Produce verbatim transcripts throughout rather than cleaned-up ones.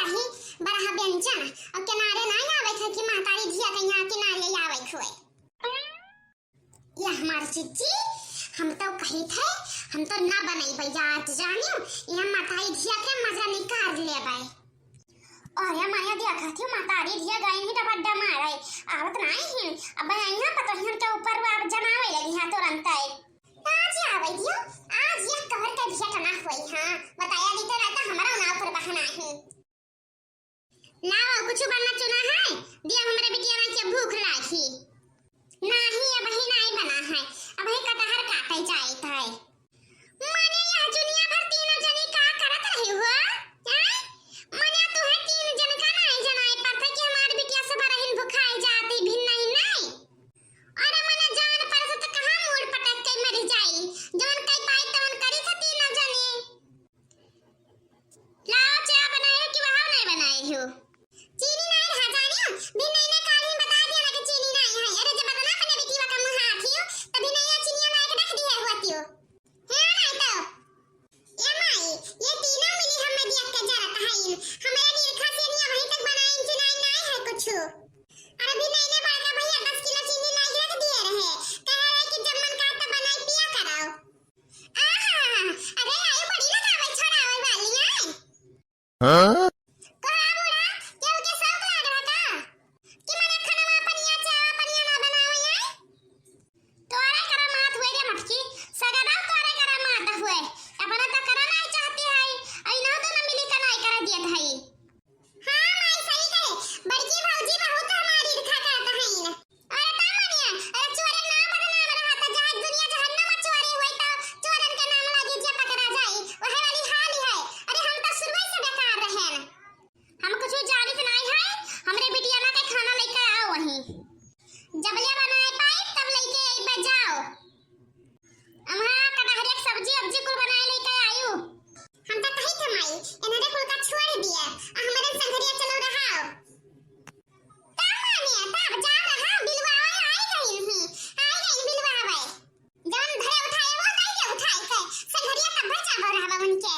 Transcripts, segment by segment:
अही बरहा व्यंजन, अउ किनारे नाहीं आवत है कि महतारी धिया के यहाँ किनारे आवत हुए। ये हमार जिज्जी, हम तो कही थे, हम तो ना बनइबे आज, जानियो, ये महतारी धिया के मजा निकाल लेबे। अरे माया, देखा थी महतारी धिया गई ही डबड्डा मारे, आवत नाहीं ही। अब यहाँ पतोहियन के ऊपर वो आप जमावे लगी है तुरंत। आज आवे दियो, आज ये कहर के धिया टना हुई, हाँ, बताया दी तो रहता हमारा नाव पर बहाना ही। लाओ, कुछ बनना चुना है? दिया हमरे बिटिया ना के भूख लागी। नाही, अबही नाही बना है, अबही कटहर काटे जाइत है। मने यह दुनिया भर तीनों जनी का करत रही हो? हैं? मने तुम्हें तीन जन का नाही जनाई पड़ता कि हमार बिटिया सब रहन भुखाई जाती भी नहीं, नहीं? अरे मने जान पर से तो कहाँ मूड़ पटक के मरी जाई, जवन कई पाई तवन करी था तीनों जनी। लाओ, चाय बनाए हो कि वहाँ नहीं बनाए हो? चीनी नहीं रहा जानियो, भी नहीं ने काल ही बता दिया ना कि चीनी नहीं है। अरे जब बदना अपने बेटीवा का मुँह हाथ हियो, तभी नहीं है चीनी लाए के रख दिया हुआ थियो। है नहीं तो। ए माई, ये तीनों मिली हमें दिया के जरत है। हमारे निरखा से नहीं अभी तक बनाए कि नहीं, नहीं है कुछ। अरे भी नहीं ने बड़का भैया दस किलो चीनी लाई रख दिए रहे, कह रहे कि जब मन का तब बनाई पिया कराओ। आहा, अरे आयु बड़ी लगावे छोड़ावे वाली है। हाँ? कहा बूढ़ा, केहू के शौक लाग रहा का? कि मने खनवा पनिया, चावा पनिया ना बनावे है? तोरे करे मात हुए रे मटकी, सगरा तोरे करे मात हुए। अपना तो करना ही चाहती है, ऐना तो ना मिली कनाई कर दिया था। हाँ माई, सही कहे, बड़की भौजी बहुत हमारी ईर्खा करत हईन। अरे का मानिया, अरे चोरे नाम बदनाम रहा था, जहाँ दुनिया जहन्नम में चोरी हुई तो चोरन के नाम लागी जे पकड़ा जाई, वही वाली हाल ही है। अरे हम तो शुरू से बेकार रहेन। हम कुछ जानित नहीं है, हमरे बिटिया ना के खाना लेके आओ वहीं। जब ले बनाए पाई तब लेके आई बजाओ। अम्हा कटहरिया के सब्जी अब्जी कुल बनाए लेके आयु। हम तो कही थे माई, इन्हरे कुल का छोड़ दिया, आ हमरे संघरिया चलो रहाओ। का माने, तब जा रहा, बिलवावे आई गई ही, आई गई बिलवावे। जवन घरे उठाए वो दई के उठाए के, संघरिया तब जाबो रहबा उनके।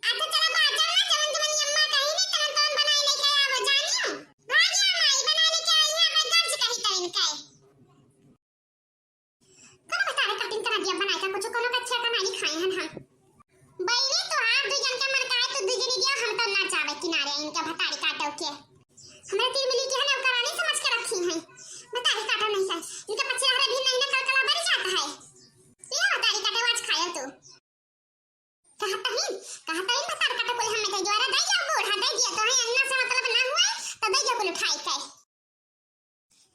अच्छा चला बाजार ना, जवन तुमनी अम्मा कही नहीं, तवन तवन बनाए लेके आवो जानियो। भागिया माई बनाए लेके आई है, मैं गर्ज कही तो इनके। कोनो बतावे काटिन करा दिया बनाए का कुछ, कोनो कच्चा का नानी खाए हन हम। बहिनी, तोहार दुई जन के मन का है, तू दुई जनी दिया, हम तो ना जावे किनारे इनके भतारी काटो के। हमरे तीन मिली के है ना, ओकरा नहीं समझ के रखी हैं। भतारी काटो नहीं है, इनके पछिया हरे भी नहीं ना कलकला बरी जाता है। ये भतारी काटे आज खायो तू। कहता ही, कहता ही भतार काटे कोई हमें कह जो, अरे दे जा बूढ़ा, दे दिया तो है, अन्ना से मतलब ना हुए, तो दे जा कुल उठाई के।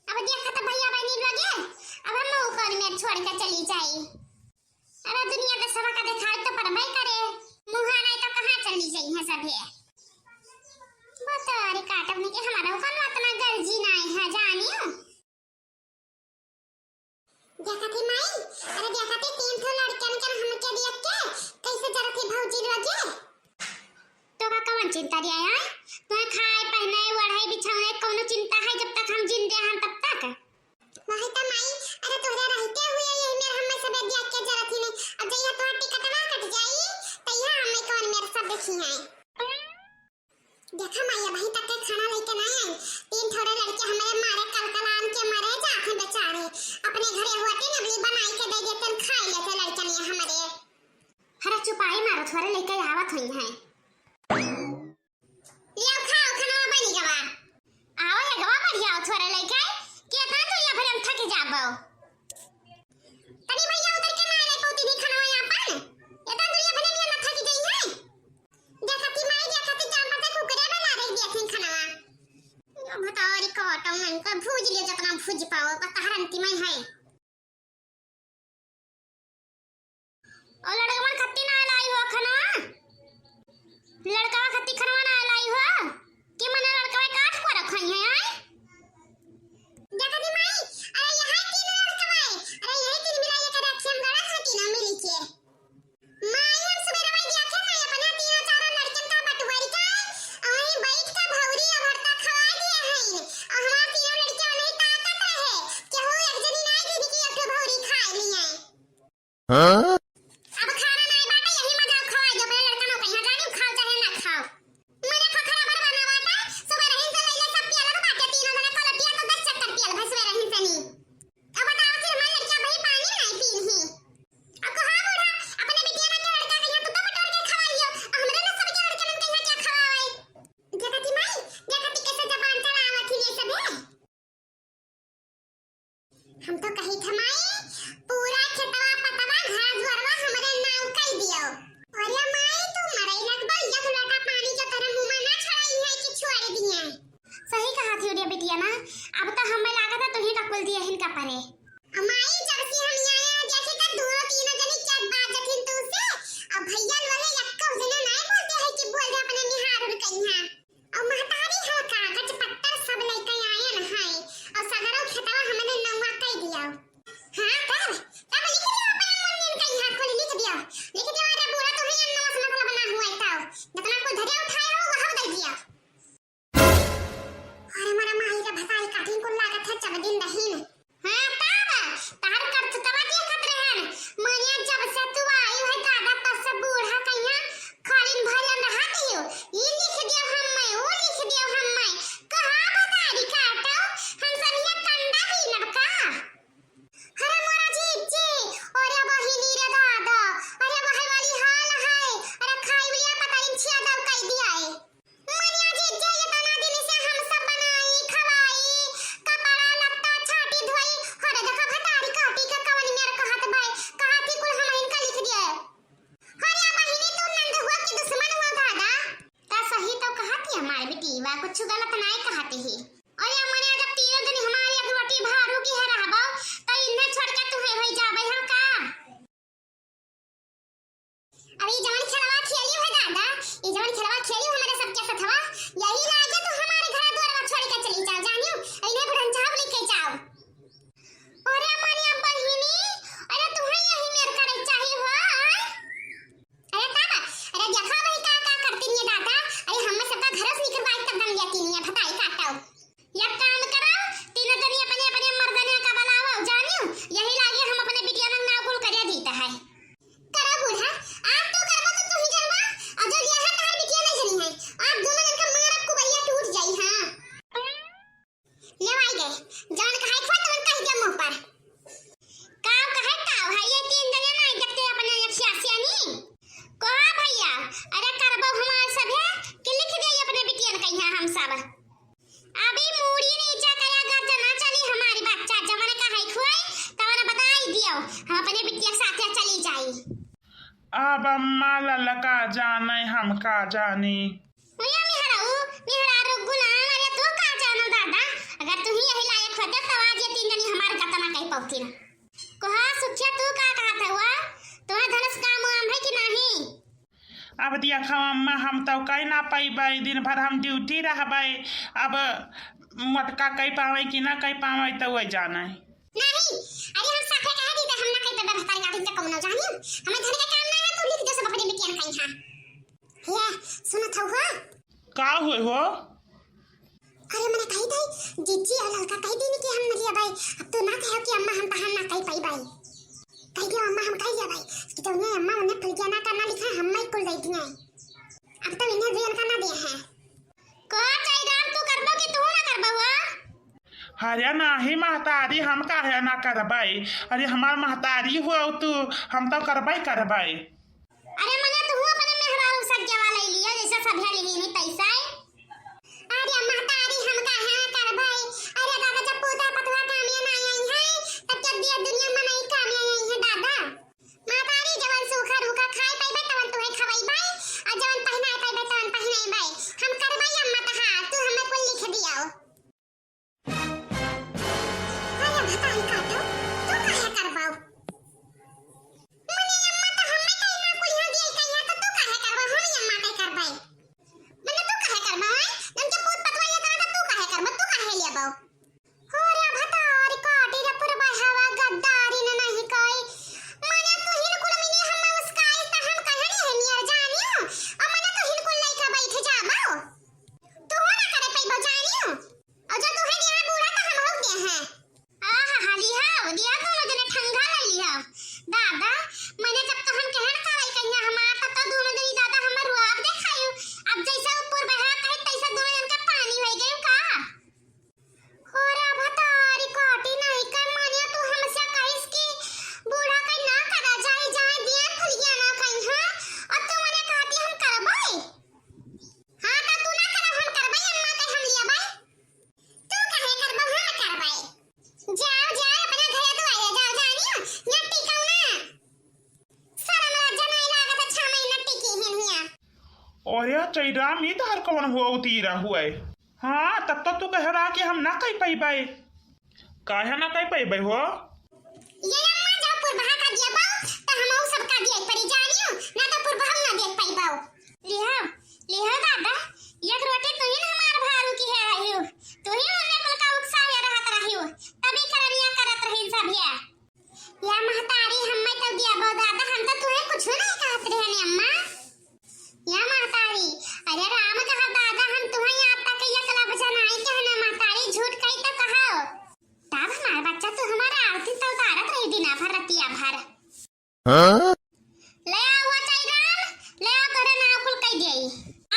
अब देखा तो भैया बहनी लगे, अब हम ओकर में छोड़ के चली जाई। अरे दुनिया दसवा का दिखाई तो परबे करे, मुहा नहीं तो कहाँ चली जाई है सभे। भतार काटब नहीं कि हमारा ओकर उतना गर्जी नहीं है जानियो। देखत ही माई, अरे देखत ही तीन ठो लड़कन के हमके देख के कैसे जरत ही भौजी लगे। तो का कवन चिंता दिया है? तुम्हें खाए, पहने, ओढ़े, बिछौने कौनो चिंता है? जब तक हम जिंदे हैं तब तक। वही तो माई, अरे तोहरे रहते हुए यही मेर हमें सबे देख के जरत ही नहीं। अब जइया तोहर टिकटवा कट जाई, तइया हमें कौन मेर सब देखी हैं। देखा माई, अबहीं तक के खाना लेके ना आई। तीन ठोरे लड़के हमरे मारे कलकलान के मरे जात हैं बेचारे। अपने घरे होते न अबहीं बनाई के दे देते, खाई लेते लड़कन ये हमरे। हरा चुपाई मारो, थोरे लेके आवत हुई हैं। लियाओ खाओ, खाना बनी गवा। आओ ये गवा बढ़िया, थोरे लेके। के इतना तो ये भरे हम थक जाबो। तनी भैया उधर के मारे पौती भी खाना यहाँ पर। इतना तो ये भरे नहीं ना थक गई है। देखती माई, देखती जान पड़ता कुकरे बना रही देखी खानवा। यो भतारी काटो मन का भूज ले जतना भूज पाओ, बता हरंती में है। ओ लड़कवन खत्ती ना लाई हो खानवा? लड़कवा ई जवन खेलवा खेलियो है दादा, ई जवन खेलवा खेलियो हमरे सबके सथवा, यही लागे तो हमारे घर दुआरवा छोड़ के चली जाओ, जानियो, इन्हें बुढ़न चाहब लेके जाओ। अरे मनिया बहिनी, अरे तुम्हें यही मेर करे चाही हो, आय? अरे का बा? अरे देखा भाई का, का करती नहीं दादा, अरे हमें सबका घर से निकलवाई तब दम लेती नहीं है, बताई काटो। एक काम करो, तीनों जनी अपने अपने मर्दने का बुलाओ, जानियो, यही लागे हम अपने बिटिया में नाव कुल करिया दीता है। करो बूढ़ा, आज तू करबो तो तू ही जानबा, और जो लिया है तहार बिटिया नहीं जनी है, आज दोनों जन का मारब कुबैया टूट जाई, हाँ। ले आई गए, जवन कहे खोल तवन कह दे मुंह पर। का कहे का है, ये तीन जने नहीं देखते अपने अखिया से नहीं। कहा भैया, अरे करबो हमार सब है कि लिख दे अपने बिटियन कहिया हम सब। अभी मूड़ी नीचे करा, गर्दना चली हमारी बच्चा, जवन कहे खोई, तवन बताई दियो, हम अपने बिटिया के साथे चली जाई। अब अम्मा ललका जाने हम का जानी। भैया मेहरारू, मेहरारू गुलाम, अरे तू का जानो दादा, अगर तू ही यही लायक होते तो आज ये तीन जनी हमार गतना कहीं पहुंची ना। कोहा सुखिया तू का कहत हुआ, तुम्हारा धनुष काम वाम है कि नहीं? अब देखो अम्मा, हम तो कई ना पइबै, दिन भर हम ड्यूटी रहबै। अब मोटका कई पावै कि ना कई पावै, तो वही जानै। नहीं, अरे हम साफे कह दी, तो हम ना कई पइबै, भतारी नातिन के कौनो जानियो। हमें धन के काम ना है, तू लिख दे सब अपने बिटियन कहीं। हाँ। हे, सुनत हौ हो? का हुए हो? अरे मने कही थी, जीजी और ललका कही दीनी कि हम न लिया भाई। अब तू ना कहो कि अम्मा हम तहार ना कही पाई भाई। कही दियो अम्मा हम कही लिया भाई। कि जौने अम्मा उन्हें फुलकिया ना करना लिखा, हम मैं कुल दे दिए। अब तो इन्हें भी उनका ना दिया है। को चाहिए राम, तू करबो कि तू ना करबो हुआ? अरे नाही महतारी, हम काहे ना करबै? अरे हमार महतारी हो तू, हम तो करबै करबै। अरे मने तू अपने मेहरारू सज्जवा ले लिया, जैसे सभे लिही नहीं पैसा है। अरे महतारी हम काहे ना करबै? अरे दादा जब पूता पतुआ कामे ना आई है, तब जब दिया दुनिया में नहीं कामे आई है दादा। महतारी जवन सूखा रूखा खाए पाइबे तवन तुहे खवाइबै, और जवन पहनाए पाइबे तवन पहनाइबै। हम करबै अम्मा तहार, तू हमें कुल लिख दियो। अरे भताई काटो, तू काहे करबाऊ? मने अम्मा तो हमें कहीं ना कुल यहाँ दिए कहीं, तो तू काहे करबाऊ? हम ही अम्मा के करबै। मने तू काहे करबाऊ, हैं? जब के पूत पतवाई है, तो तू काहे करबाऊ? तू काहे लेबाऊ? हो रे भतारी काटी रे पुरबा हवा गद्दारी न नहीं कोई। मने तू हिन कुल मिनी हम उसकाई त हम कहनी है नियर जानियो। और मने तू हिन कुल लइका बैठ जाबाऊ। तू हो ना करे पैबो जानियो। और जो तू है यहाँ बूढ़ा तो हम हो गया है। आहा, हा, लिहाओ, लिहाओ, दोनों जने ठंगा ले लिहाओ। दादा, मने जब तो हम कहन का लइका यहाँ हमार, तब तो दोनों जनी दादा हमर रुआब देखायु। अब जैसा ऊपर बहा कहे, तैसा दोनों जन का पानी हो गयु का? हो रे भतारी काटी नहीं कर मानिया, तू हमसे कहिस कि बूढ़ा कहीं ना करा जाए, जाए दिया फुलिया ना कहीं, हाँ? और तू मने कहती हम करबै? हाँ, तो तू ना करा, हम करबै, अम्मा कहीं हम लिया भाई। तू काहे करबो, हम करबै। जाओ, जाओ, अपना घरे दुआरे जाओ, जानियो, यहाँ टिकाऊ ना। शरम लज्जा नहीं लागत, अच्छा महीना टिकी हिन हिया। अरे चैराम, ई तहर कौन हो उतीरा हुए? हाँ, तब तो तू कह रहा कि हम ना कह पइबै। काहे ना कह पइबै हो? ये अम्मा जब पुरबहा का दिया बाऊ, तो हम सबका दिए परी जानियो, ना तो पुरबहा ना दे पइबाऊ। लिहा, लिहा दादा, एक रोटी तू ही ना हमार भारू की है रहियो, तू ही उन्हें कुल का उकसावे रहत रहियो, तभी करनिया करत रही सब ये। या महतारी, हम्मे तो दिया बो दादा, हम तो तुहे कुछ नहीं कहत रहे ने अम्मा। या महतारी, अरे राम कहा दादा, हम तुहे यहाँ तक एक लफ्ज नहीं कहने महतारी, झूठ कही तो कहो। तब हमार बच्चा तू हमारे आरती तो उतारत रही दिना भर रतिया भर। हाँ? ले आओ वो चैराम, ले आओ तोरे नाव कुल कह दिया।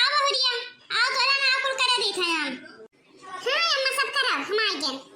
आओ बहुरिया, आओ तोरे नाव कुल करे दी थे हम। हाँ अम्मा सब करो, हम आ गए।